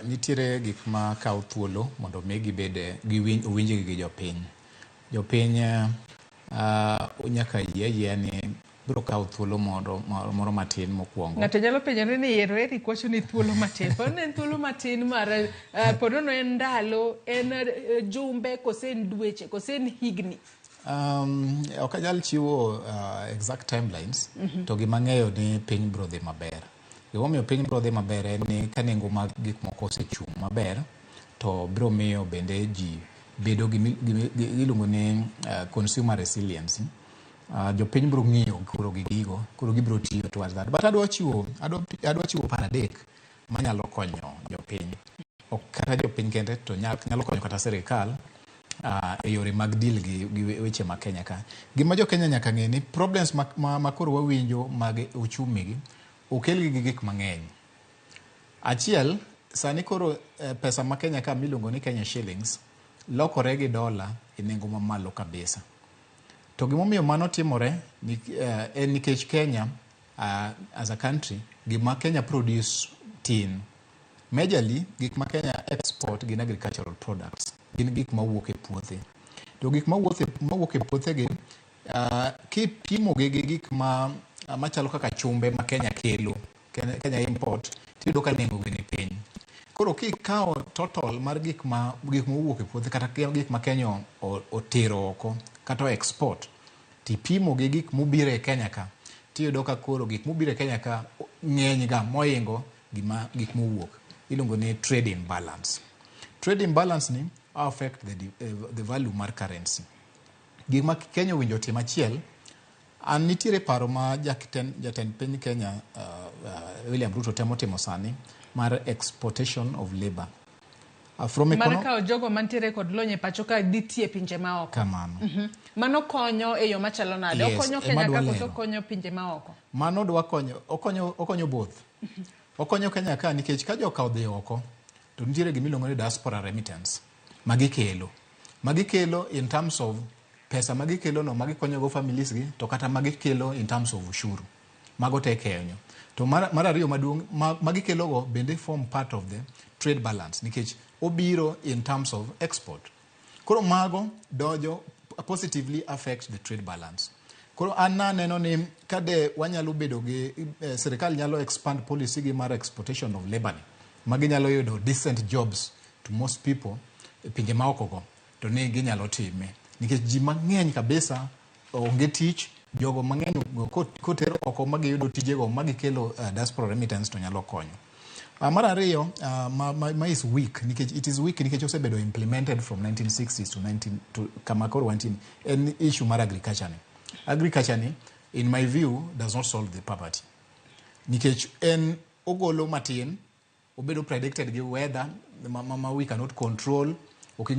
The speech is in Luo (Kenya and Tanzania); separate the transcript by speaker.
Speaker 1: Nitiere gik ma kawo thuolo mondo mi gibed owinjgi gi jopiny. Jopiny nyaka yie ayieya ni biro kawo thuolo moro, moro matin mokwongo.
Speaker 2: Ng'ato nyalo penjore ni ero Eric wacho ni thuolo matin. Ponono en thuolo matin mar ponono en ndalo, en jumbe, kose en dweche, kose en higni?
Speaker 1: Ok anyal chiwo exact timelines. To gima ang'eyo ni piny biro dhi maber. Gimomiyo piny biro dhi maber en ni ka nengo mag gik moko osechung' maber, to biro miyo bende ji bedo gi iluongo ni consumer resilience. Jopiny biro ng'iyo koro gi gigo, koro gibiro tiyo towards that. But adwa chiwo paro adek manyalo konyo jopiny. Ok kata jopiny kende, to nyalo konyo kata sirikal e yore mag deal gi weche ma Kenya ka. Gima jo Kenya nyaka ng'e ni problems ma koro wawinjo mag uchumi gi okel gi gik mang'eny. Achiel, sani koro pesa ma Kenya ka miluongo ni Kenya shillings lokore gi dola e nengo mamalo kabisa. To gimomiyo mano timore en nikech Kenya as a country, gima Kenya produce tin. Majorly, gik ma Kenya export gin agricultural products. Gin gik mawuok e puothe. To gik mawuok e puothe gi, kipimo gi gi gik ma machalo kaka chumbe ma Kenya kelo, Kenya import, tiyudo ka nengo gi ni piny. Koro kikawo total mar gik mowuok e puothe kata gik ma Kenya otero oko kata o export, tipimo gi gik mobiro e Kenya ka, tiyudo ka koro gik mobiro e Kenya ka ng'eny ga moingo gima gik mowuok. Iluongo ni trade imbalance. Trade imbalance ni affect the value mar currency. Gik ma Kenya owinjo otim achiel, an nitiere paro ma jatend piny Kenya William Ruto temo timo sani mar exportation of labor. From
Speaker 2: mar kawo jogo mantiere kod lony e pacho ka dhi tiye pinje maoko.
Speaker 1: Kamano.
Speaker 2: Mano konyo e yo machalo nade?
Speaker 1: Yes,
Speaker 2: okonyo
Speaker 1: ema
Speaker 2: Kenya
Speaker 1: adwa
Speaker 2: ka koso
Speaker 1: lero.
Speaker 2: Okonyo pinje maoko?
Speaker 1: Mano dwa konyo, okonyo both. Okonyo Kenya ka nikech ka joka odhi oko, to nitiere gimiluongo ni diaspora remittance magikelo. Magikelo in terms of pesa magikelo no magikonyogo families gi, to kata magikelo in terms of ushuru. Mago te konyo. To mar ariyo maduong' magikelo go bende form part of the trade balance nikech obiro in terms of export. Koro mago dojo positively affect the trade balance. Koro an naneno ni kade wanyalo bedo gi sirikal nyalo expand policy gi mar exportation of labor ni maginyalo yudo decent jobs to most people e pinje maoko go, to ni ginyalo time nikech ji mang'eny kabisa onge tich. Jogo mang'eny go koter oko magiyudo tijego magikelo diaspora remittance to nyalo konyo. Mar ariyo ma is weak nikech it is weak nikech osebedo implemented from 1960s to 19 to kama koro wantie ni, en issue mar agriculture ni. Agriculture ni, in my view, does not solve the poverty nikech en ogolo matin, obedo predicted gi weather ma we cannot control. Ok ing'eyo.